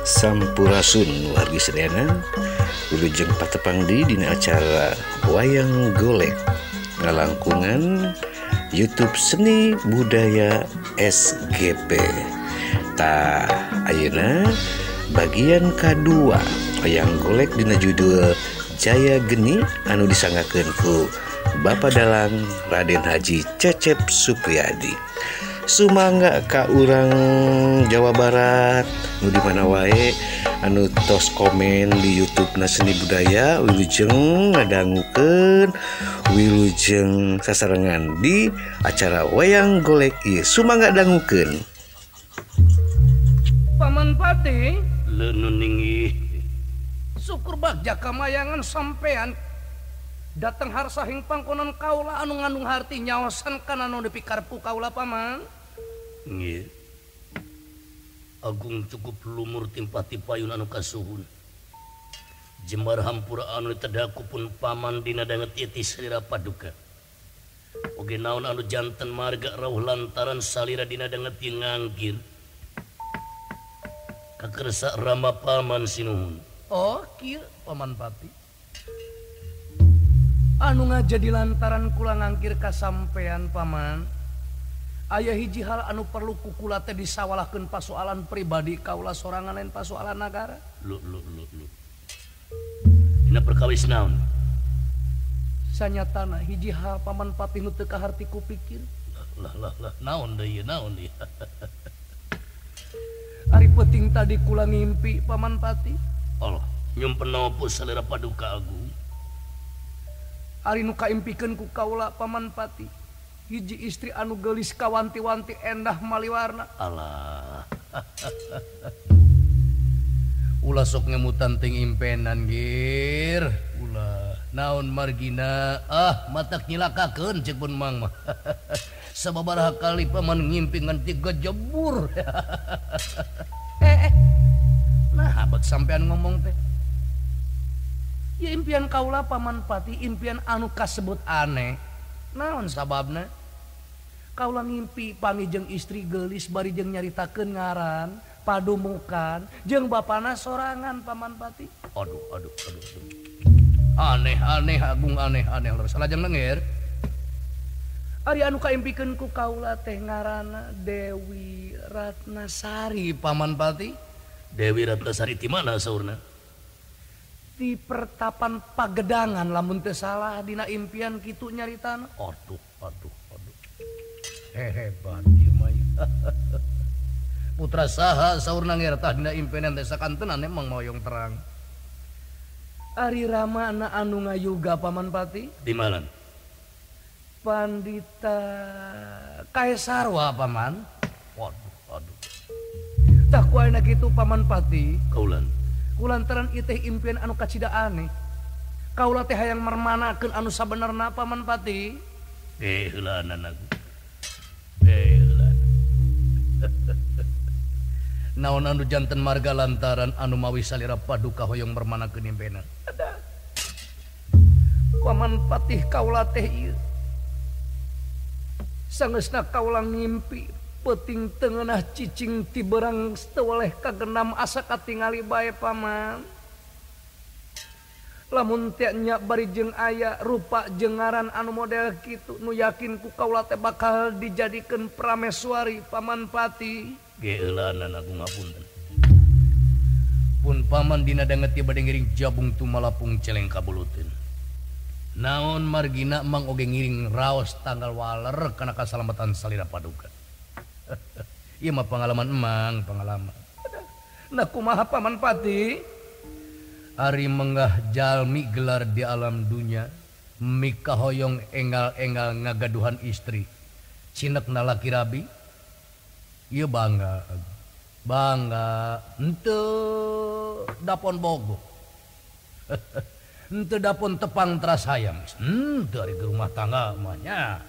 Sampurasun wargi sadayana, wilujeng patepang di dina acara Wayang Golek ngalangkungan YouTube Seni Budaya SGP. Tah ayeuna bagian kadua Wayang Golek dina judul Jaya Geni anu disanggakeun ku Bapak Dalang Raden Haji Cecep Supriyadi. Sumangga ka urang Jawa Barat nu di mana wae anu tos komen di YouTube na Seni Budaya, wilujeng ngadangukeun, wilujeng sasarengan di acara Wayang Golek ieu. Sumangga dangukeun. Paman Pati leunun ninggih. Syukur bagja kamayangan sampean datang harsahing pangkonon kaula anu ngandung harti nyaosan kana anu dipikarep ku kaula paman. Nggih. Agung cukup lumur timpah tipayun anu kasuhun. Jembar hampura anu ditedaku pun paman dina danget ieu ti salira paduka. Oge naon anu janten marga rauh lantaran salira dina danget ieu ngangkir. Kakersa rama paman sinuhun. Oh kieu Paman Pati. Anu ngajadi lantaran kula ngangkir kasampean paman. Aya hiji hal anu perlu ku kula teh disawalahkeun pasoalan pribadi kaula sorangan lain pasoalan nagara. Lu lu lu lu. Dina perkawis naon? Sanyatana hiji hal Paman Pati nu teu kaharti ku pikir. Lah lah lah naon deui naon deui. Ari peuting tadi kula ngimpi Paman Pati. Allah, nyumpen nopo salira paduka agung. Ari nu kaimpikeun ku kaula Paman Pati, hiji istri anu geulis kawanti-wanti endah maliwarna. Alah. Ulah sok ngemutan ting impenan gir. Ulah naon margina, ah matak nyilakakeun ceuk pun mang mah. Sababaraha kali paman ngimpi ngan tiga jebur. Nah, abad sampean ngomong teh. Ya impian kaula Paman Pati, impian anu kasebut aneh. Naon sababna? Kaula ngimpi panggih jeung istri geulis bari jeung nyaritakeun ngaran, padumukan, jeung bapana sorangan Paman Pati. Aduh aduh aduh aduh. Aneh aneh agung aneh aneh leres. Salajeng denger. Ari anu kaimpikeun ku kaula teh ngaranna Dewi Ratnasari Paman Pati. Dewi Ratnasari di mana saurna? Di pertapan Pagedangan lamun teu salah dina impian kitu nyaritana. Aduh aduh aduh. Hebat ieu mah. Putra saha saurna ngertah dina impian teh sakantenan emang moyong terang. Ari Ramana anu ngayuga Paman Pati? Di mana? Pandita Kaisarwa Paman. Waduh aduh. Tah ku ayeuna kitu Paman Pati. Kaulan. Kulantaran ieu teh impian anu kacida aneh. Kaula teh hayang mermanakeun anu sabenerna Paman Pati. Heulaanan aku. Heulaan. Naon anu janten marga lantaran anu mawi salira paduka hoyong mermanakeun impenan. Ada. Paman Patih kaula teh ieu. Sangeusna kaula ngimpi peuting tengenah cicing ti berang teu weleh kagenam asa katingali bae paman. Lamun teh nya bari jeung aya rupa jeung ngaran anu model kitu nu yakin ku kaula teh bakal dijadikeun prameswari Paman Pati. Geulaanan aku ngapunten. Pun paman dina danget ieu bade ngiring jabung tumalapung celeng kabuluteun. Naon margina mang oge ngiring raos tanggal waler kana kasalamatan salira paduka. Ieu mah pengalaman emang, pengalaman. Nah kumaha Paman Pati? Ari menggah jalmi gelar di alam dunya, mikahoyong enggal-enggal ngagaduhan istri. Cinek nalaki rabi, ieu bangga. Bangga henteu dapon bogo. Henteu dapon tepang teras hayam. Henteu ari rumah tangga mah nya.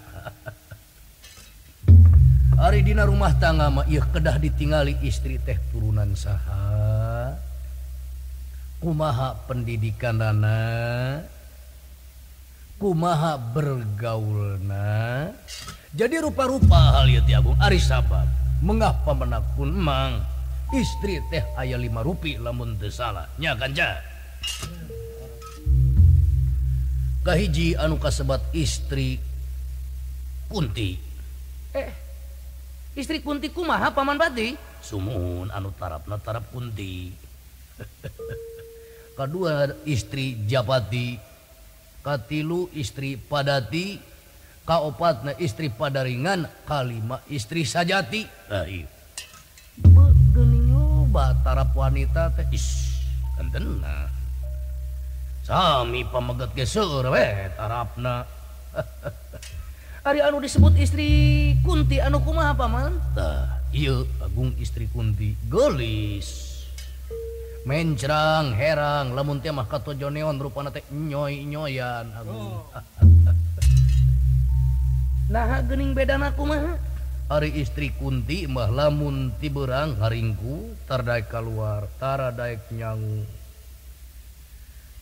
Ari dina rumah tangga mah ieu kedah ditingali istri teh turunan saha, kumaha pendidikanana, kumaha bergaulna. Jadi rupa-rupa hal ieu teh Agung ari sabab mengapa menakun mang Istri teh aya 5 rupi lamun teu salah nya kanca. Kahiji anu kasebat istri Kunti. Istri Kunti kumaha Paman Pati? Sumuhun anu tarapna tarap Kunti. Kadua istri Japati, katilu istri Padati, kaopatna istri Padaringan, kalima istri Sajati. Ieu. Geuning loba tarap wanita teh is kantena. Sami pameget ge seueur we tarapna. Ari anu disebut istri Kunti anu kumaha Paman? Tah, ieu Agung istri Kunti geulis. Mencrang herang lamun teh mah katojo neon rupana teh nyoy-nyoyan Agung. Oh. Nah geuning bedana kumaha? Ari istri Kunti mah lamun ti beurang haringku tar daek kaluar, tara daek nyangu.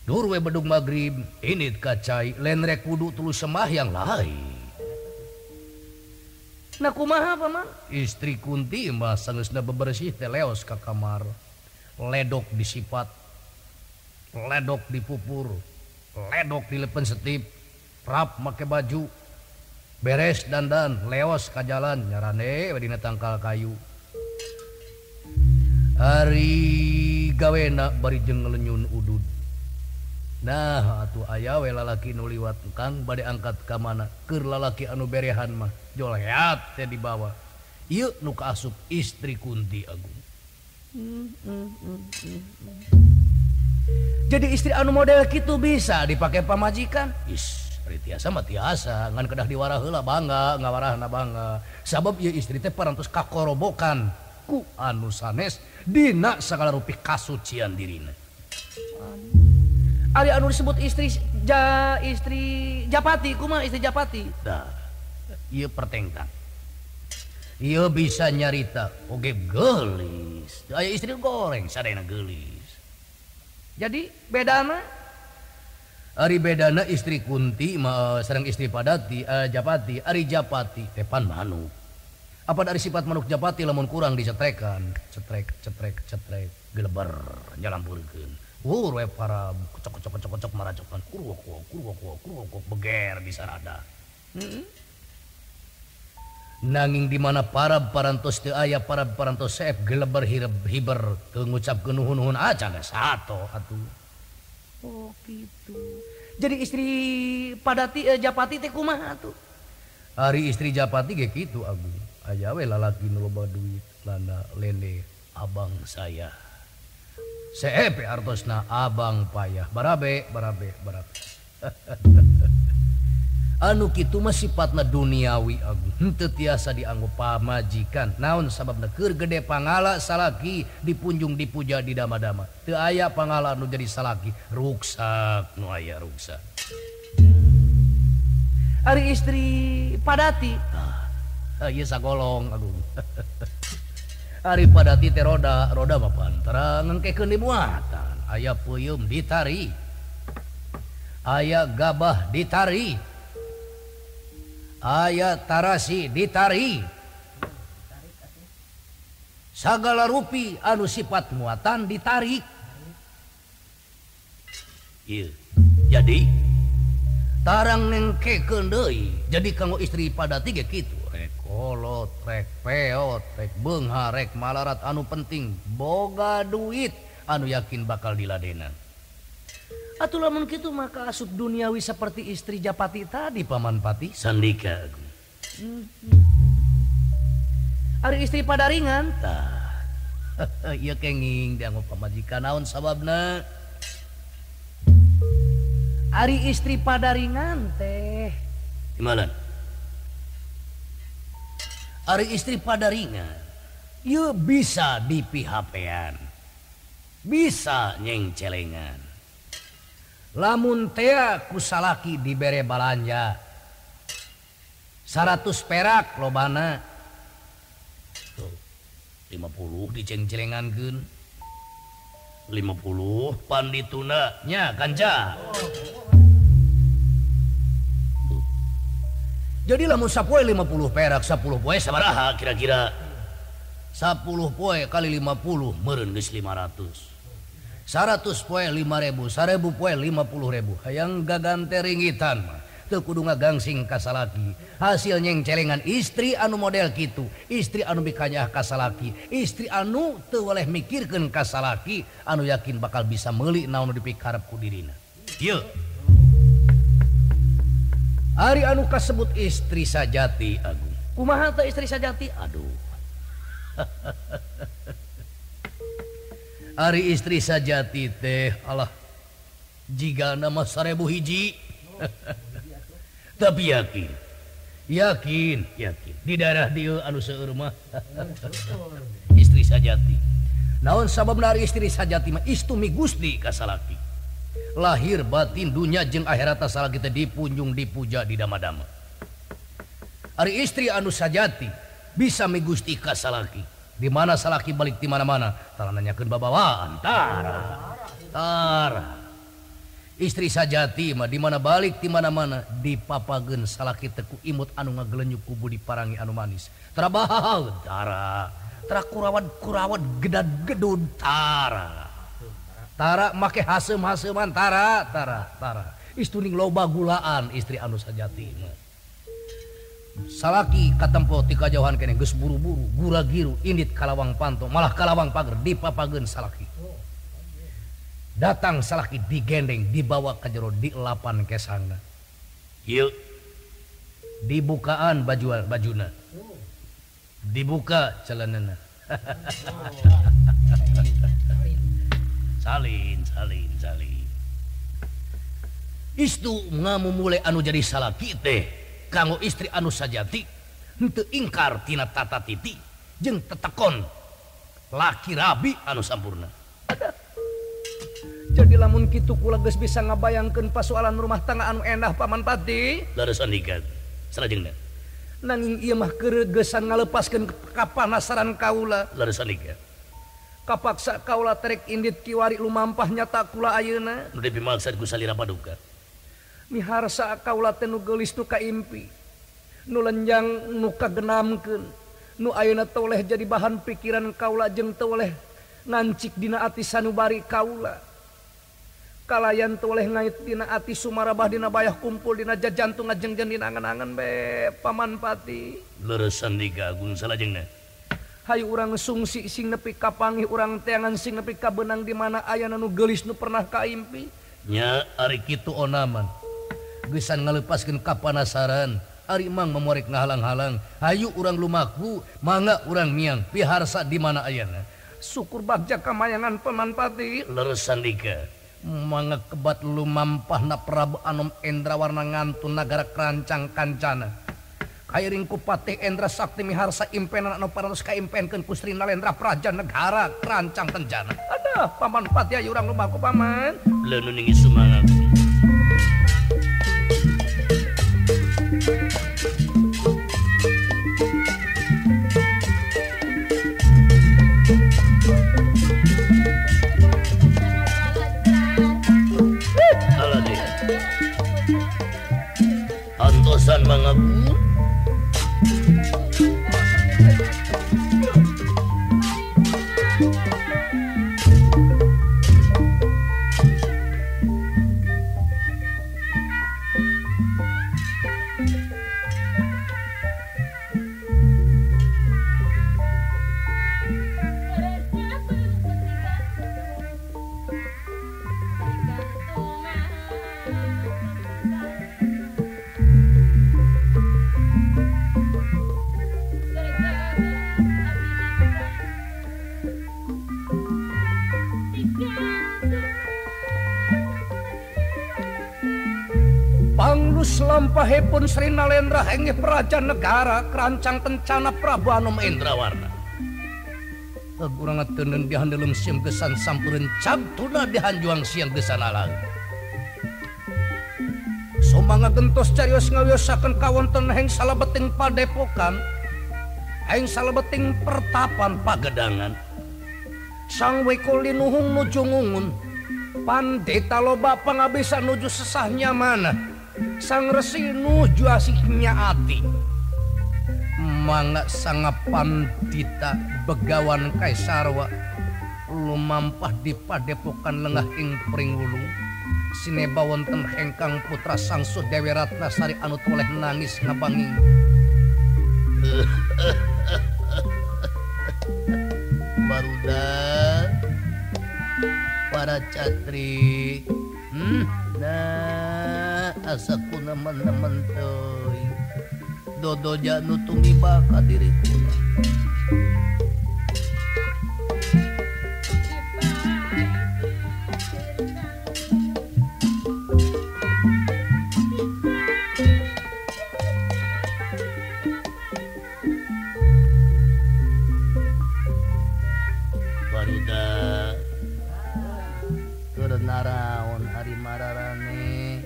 Dur we bedug magrib, init kacai, lenrek wudu tuluy sembahyang lain. Nah kumaha Paman? Istri Kunti mah sangeusna bebersih teh leos ka kamar. Ledok disipat, ledok dipupur, ledok dilepen setip, rap make baju, beres dandan, leos ka jalan nyarane we dina tangkal kayu. Ari gawena bari jeung ngelenyun udud. Nah atuh aya we lalaki nu liwat kang bade angkat ka mana, keur lalaki anu berehan mah joleat teh dibawa. Ieu nu kaasup istri Kunti Agung. Jadi istri anu model kitu bisa dipake pamajikan. Is, ari tiasa mah tiasa, ngan kedah diwarah heula bangga, ngawarahna bangga. Sabab ieu istri teh parantos kakorobokan ku anu sanes dina sagala rupi kasucian dirina. Ari anu disebut istri istri Japati kumaha istri Japati? Tah, ieu pertengkan. Ieu bisa nyarita oge geulis. Aya istri goreng sadayana geulis. Jadi bedana? Ari bedana istri Kunti mah sareng istri Padati, Japati, ari Japati teh pan manuk. Apa dari sifat manuk Japati lamun kurang dicetrekan, cetrek cetrek cetrek geleber nyalampurkeun. Wur we para kocok kocok kocok kocok maracokan kurwok kurwok kurwok beger di sarada. Nanging di mana para parantos teu aya para parantos seep geleber hireb hiber teu ngucapkeun nuhun-nuhun acan sato atuh. Oh gitu. Jadi istri Padati Japati teh kumaha atuh? Ari istri Japati ge kitu Agung. Aya we lalaki nu loba duit lana lele abang saya. Seep artosna abang payah barabe barabe barabe. Anu kitu mah sifatna duniawi Agung, henteu tiasa dianggo pamajikan. Naon sababna keur gede pangala salaki dipunjung dipuja didama-dama. Teu aya pangala anu jadi salaki, ruksak nu aya ruksak. Ari istri Padati, ieu sagolong Agung. Ari Padati teh roda, roda mah pantara ngengkekeun di muatan. Aya peuyeum ditari, aya gabah ditari, aya tarasi ditari. Sagala rupi anu sifat muatan ditarik. Ieu. Jadi tarang nengkekeun deui. Jadi kanggo istri Padati ge kitu. Rek kolot, rek peot, rek beunghar, rek malarat anu penting boga duit anu yakin bakal diladenan. Atuh lamun kitu maka asup duniawi seperti istri Japati tadi Paman Pati. Sandika Agung. Ari istri Padaringan tah. Ieu kenging dianggo pamajikan naon sababna? Ari istri Padaringan teh gimana? Ari istri Padaringan ieu bisa dipihapean, bisa nyengcelengan. Lamun tea ku salaki dibere balanja 100 perak lobana. Tuh, 50 dicengcelengankeun. 50 pan ditunda nya kanca. Tuh. Jadi lamun sapoe 50 perak 10 poe sabaraha kira-kira? 10 poe kali 50 meureun geus 500. 100 poe 5.000, 1.000 poe 50.000. Hayang gagante ringitan mah teu kudu ngagangsing ka salaki. Hasil nyengcelengan istri anu model kitu, istri anu mikanyah ka salaki, istri anu teu weleh mikirkeun ka salaki, anu yakin bakal bisa meuli naon nu dipikarep ku dirina. Ieu ari anu kasebut istri sajati agung. Kumaha teh istri sajati? Aduh. Ari istri sajati teh alah jiga nama 1000 hiji. Tapi yakin. Yakin, yakin. Di daerah dieu anu seueur mah istri sajati. Naon sababna ari istri sajati mah istu mi Gusti ka salaki. Lahir batin dunya jeung akhirat salaki teh dipunjung dipuja di dama-dama. Ari istri anu sajati bisa mi Gusti ka salaki. Di mana salaki balik di mana-mana tara nanyakeun babawaan tara. Tara. Istri sajati mah di mana balik di mana-mana dipapageun salaki teh ku imut anu ngagelenyuk ku budi parangi anu manis. Tara bahahaeun tara. Tara kurawat-kurawat gedad-gedud tara. Tara make haseum-haseuman tara tara tara. Istuning loba gulaan istri anu sajati mah. Salaki katempo ti kajauhan keneh geus buru-buru gura-giru indit kalawang panto malah kalawang pager dipapageun salaki. Datang salaki digendeng dibawa ka jero dielapan kesangna. Ieu dibukaan baju bajuna. Dibuka celanana. Salin salin salin. Istu ngamumule anu jadi salaki teh kanggo istri anu sajati henteu ingkar tina tata titi jeung tetekon laki rabi anu sampurna. Jadi lamun kitu kula geus bisa ngabayangkeun pasoalan rumah tangga anu endah Paman Pati. Leres andika salajengna. Nanging ieu mah keregesan ngalepaskeun kapanasaran kaula. Leres andika. Kapaksa kaula terek indit kiwari lumampah nyata kula ayeuna. Nu dipimaksad ku salira paduka. Miharsa kaula teh nu geulis nu kaimpi, nu lenjang nu kagenamkeun, nu ayeuna toleh jadi bahan pikiran kaula jeung toleh ngancik dina ati sanubari kaula. Kalayan toleh ngait dina ati sumarabah dina bayah kumpul dina jajantung ngajengjen dina angan-angan be Paman Pati. Leres sandika agung salajengna. Hayu urang sungsi sing nepi kapanggih urang teangan sing nepi kabeunang di mana ayana nu geulis nu pernah kaimpi. Nya ari kitu onaman. Gesan ngalepaskeun kapanasaran ari mang memorek ngahalang-halang hayu urang lumaku mangga urang miang piharsa di mana ayana. Syukur bagja kamayangan Paman Pati. Leres sandika. Mangga kebat lumampahna Prabu Anom Endrawarna ngantun nagara kerancang kancana. Kairing ku Patih Endra Sakti miharsa impenan anu parantos kaimpenkeun ku Sri Nalendra Praja Negara Kerancang Kencana. Aduh Paman Pati ayo urang lumaku paman. Leuneung sumangat. Antosan mangaku. Lampahipun Sri Nalendra inggih praja negara kerancang kencana Prabu Anom Endrawarna. Kurang teuneun dihandelem siang gesan sampureun cabtuna dihanjuang siang gesan alang. Somanga gentos carios ngawiyosakeun kawonten heng salebeting padepokan, heng salebeting pertapan pagedangan. Sang weko linuhung nuju ngungun, pandeta loba pangabisa nuju sesah nyamana. Sang resi nuju asiknya ati. Mangga sanga pandita begawan Kaisarwa lumampah di padepokan lengah ing Pringwulung sineba wonten hengkang putra Sangsuh Dewi Ratnasari anu toleh nangis ngabanging. Barudak para catri, nah asa ku nemen-nemen teuing dodoja nu tumiba ka diri kula. Barudak keur naraon ari mararane?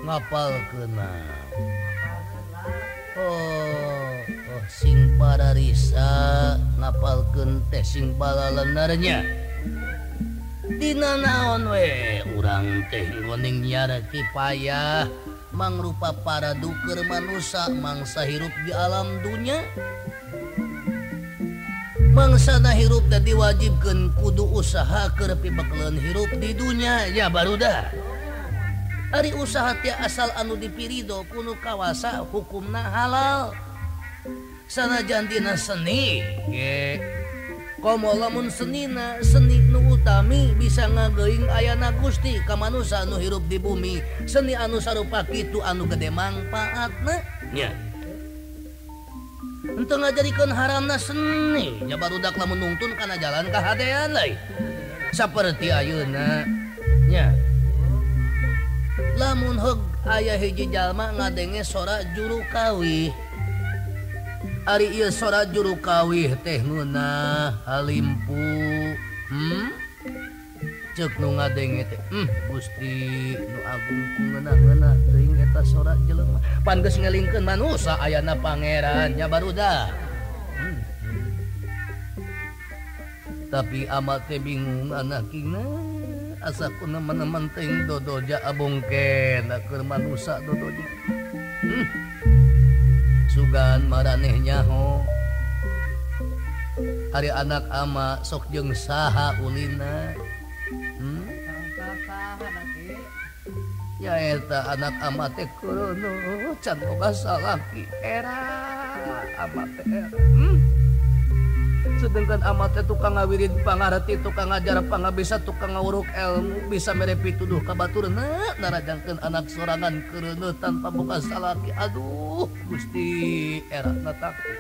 Ngapal kena. Oh, sing bararisa ngapalkeun teh sing balalenarnya. Dina naon we urang teh ngoning nyara kipayah mangrupa para duker manusa mangsa hirup di alam dunya. Mangsana hirup teh diwajibkeun kudu usaha keur pibekeleun hirup di dunya ya barudak. Ari usaha teh asal anu dipirido kuno kawasa hukumna halal. Sanajan dina seni ge komo lamun senina seni nu utami bisa ngageuing ayana Gusti ka manusa anu hirup di bumi. Seni anu sarupa kitu anu gede mangpaatna nya. Henteu ngajadikeun haramna seni nya barudak lamun nungtun kana jalan kahadean lain. Saperti ayeuna nya. Lamun heug aya hiji jalma ngadenge sora juru kawih. Ari ieu sora juru kawih teh ngeunah halimpu. Ceuk nu ngadenge teh, Gusti nu agung ku ngeunah-ngeunah teuing eta sora jelema. Pan geus ngelingkeun manusa ayana pangeran nya barudak. Tapi amat teh bingung anakina. Asa ku nemen-nemen teuing dodoja abongken keur manusa dodoja. Sugan maraneh nyaho. Ari anak ama sok jeung saha ulina. Nyaeta anak ama teh kurono can boga salaki era ama teh era. Sedangkan amat teh tukang ngawirid pangarti, tukang ngajar pangabisa, tukang ngawuruk ilmu, bisa mere pituduh ka baturna narajangkeun anak sorangan keureuneuh tanpa boga salaki. Aduh Gusti era na takut.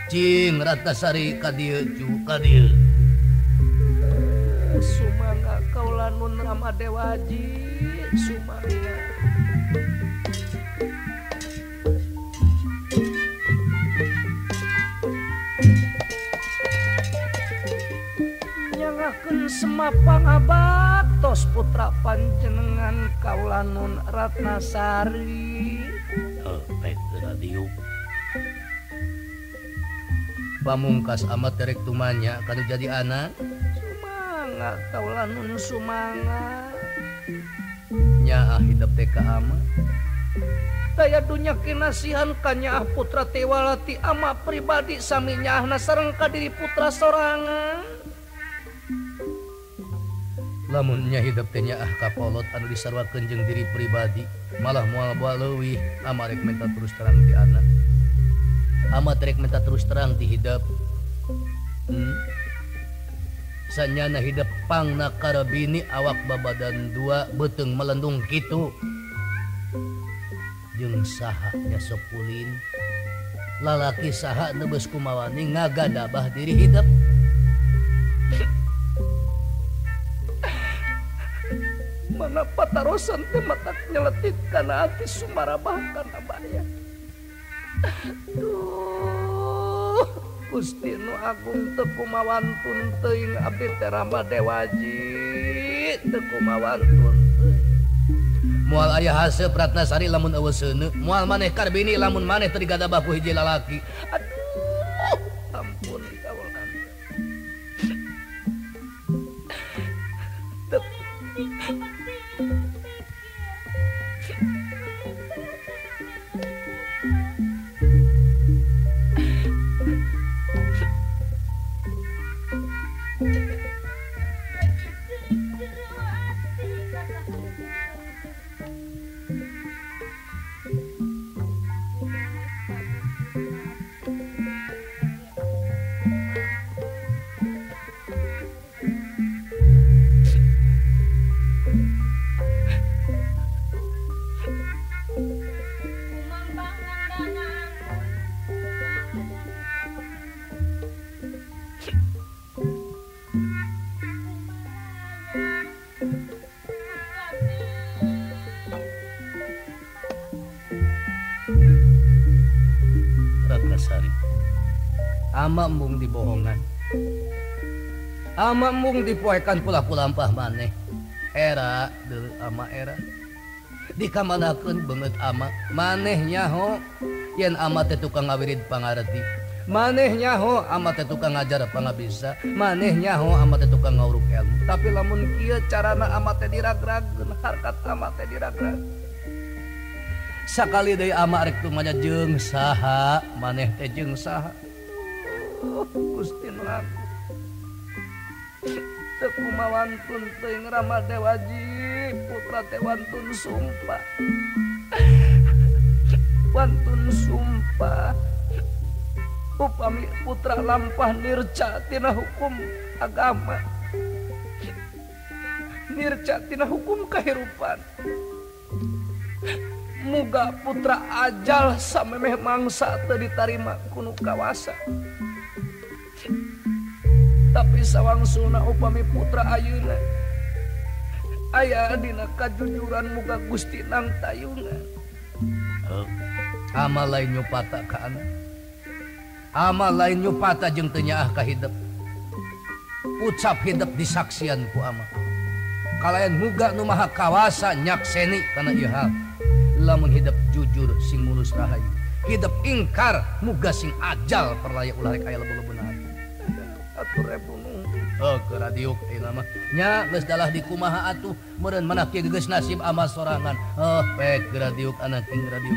Cing Ratnasari ka dieu cu ka dieu. Sumangga kaula nun Rama Dewaji sumangga. Nyangakeun semapang abatos putra panjenengan kaula nun Ratnasari. Pek radio. Pamungkas amat derek tumanya kanu jadi anak. Sumangga kaula nun sumangga. Nyaah hidep teh ka ama. Daya dunya kinasihan ka nyaah putra tewalati ama pribadi sami nyaahna sareng ka diri putra sorangan. Lamun nya hidep teh nyaah ka kolot anu disarwakeun jeung diri pribadi malah moal leuwih ama rek minta terus terang ti anak. Ama rek minta terus terang ti hidep. Sanyana hidep pangna karabini awak babadan dua beuteung melendung kitu. Jeung saha nya sok ulin lalaki saha nu geus kumawani ngagadabah diri hidep. Mana patarosan teh matak nyeletit kana ati sumarabah kana baya. Duh, Gusti nu agung teu kumawantun teuing abdi teh Rama Dewaji teu kumawantun teuing. Moal aya haseup Ratnasari lamun eueuh seuneu, moal maneh karbini lamun maneh teu digadabah ku hiji lalaki. Aduh, ampun kaula. Ama embung dibohongan. Ama embung dipoekan pula kulampah maneh. Era deuleu ama era. Dikamanakeun beungeut ama maneh nyaho yen ama teh tukang ngawirid pangarti. Maneh nyaho ama teh tukang ngajar pangabisa. Maneh nyaho ama teh tukang ngauruk ilmu. Tapi lamun kieu carana ama teh diragragkeun, harkat ama teh diragrag. Sakali deui ama rek tumanya jeung saha, maneh teh jeung saha. Gusti nu agung. Teu kumawantun teuing Rama Dewaji, putra teh wantun sumpah. Wantun sumpah. Upami putra lampah nirca tina hukum agama. Nirca tina hukum kahirupan. Muga putra ajal samemeh mangsa teu ditarima ku nu kawasa. Tapi sawangsulna upami putra ayeuna aya dina kajujuran muga Gusti nang tayungan. Ama lain nyupata ka anak. Ama lain nyupata jeung teu nyaah ka hidep. Ucap hidep disaksian ku ama. Kalayan muga nu maha kawasa nyakseni kana ieu hal. Lamun hidep jujur sing mulus rahayu. Hidep ingkar muga sing ajal perlaya ulah rek aya lebu-lebuna hati. Atur rebu. Oh, ke radio ayeuna mah. Nya geus dalah dikumaha atuh meureun manah kieu geus nasib ama sorangan. Oh, pek radio anak king radio.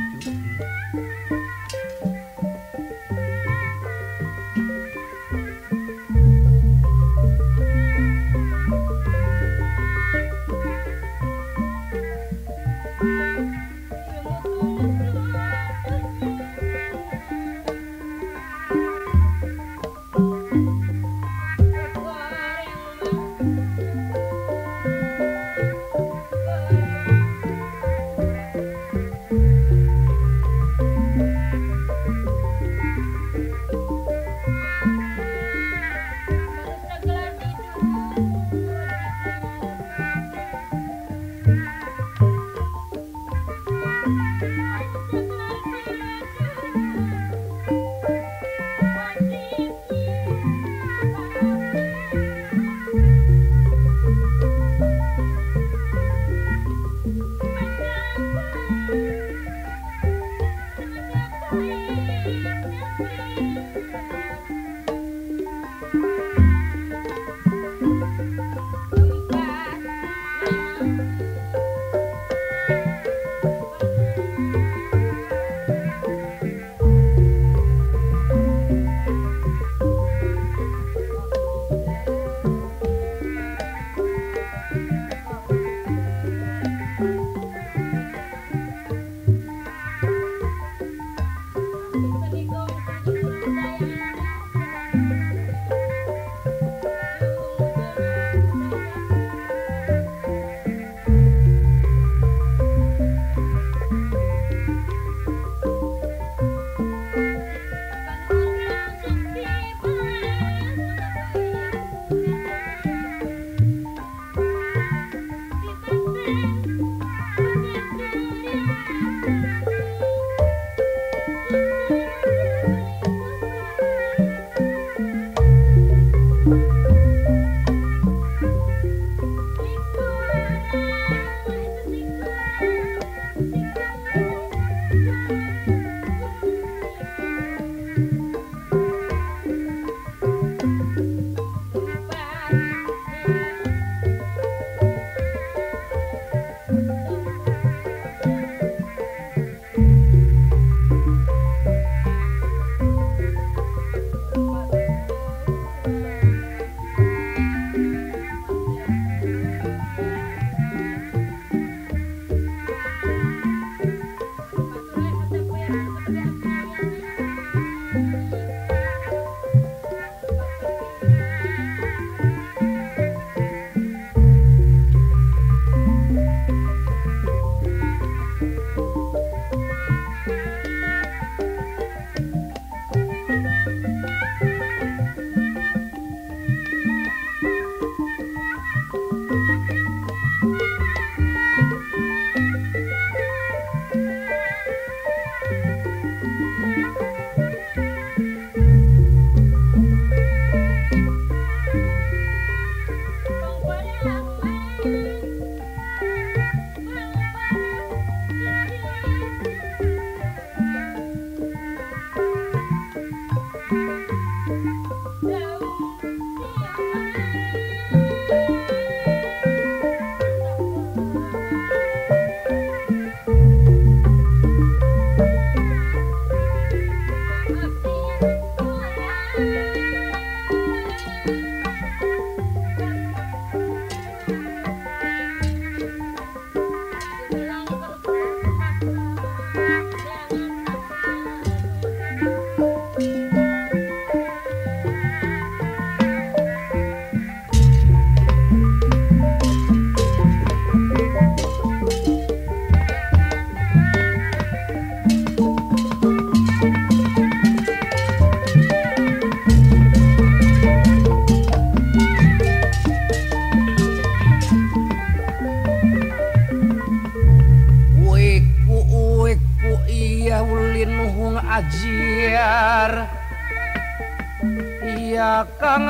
Ya kang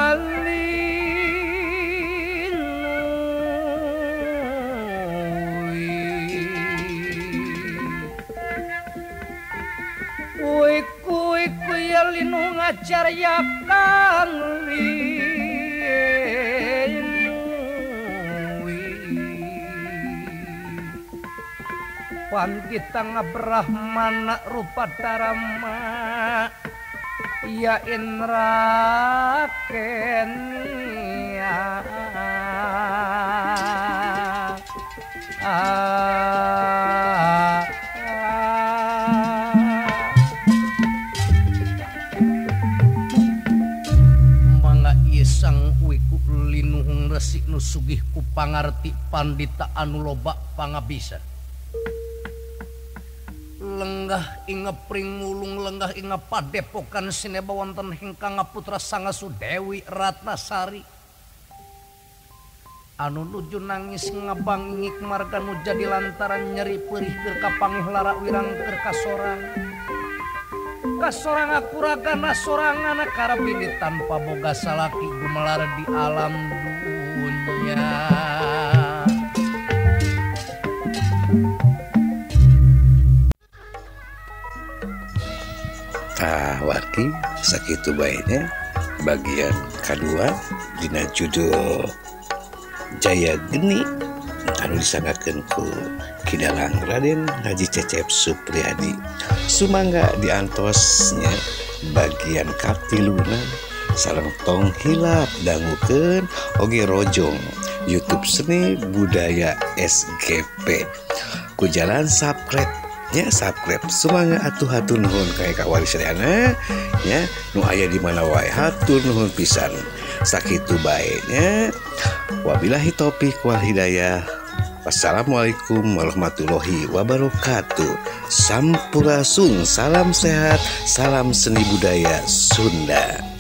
linu ngajar ya kang pandita ngabrahmana rupa darama ya Indra Kenia. Resik nu sugih ku pangarti pandita anu loba pangabisa lenggah inga pring mulung lenggah inga padepokan sineba wonten ingkang putra Sangasudewi Ratnasari anu nuju nangis ngabangingik marga nu jadi lantaran nyeri perih keur kapangih lara wirang keur kasorang kasorang akuragana sorangan karabini tanpa boga salaki gumelar di alam dunia. Tah wargi sakitu bae nya bagian kadua dina judul Jaya Geni anu disanggakeun ku Ki Dalang Raden Haji Cecep Supriyadi. Sumangga diantosnya bagian katiluna sareng tong hilap dangukeun oge rojong YouTube Seni Budaya SGP ku jalan subscribe nya subscribe. Sumangga atuh hatur nuhun kae ka wali sadayana nya nu aya di mana wae hatur nuhun pisan. Sakitu bae nya. Wabillahi taufik wal hidayah. Wassalamualaikum warahmatullahi wabarakatuh. Sampurasun, salam sehat, salam seni budaya Sunda.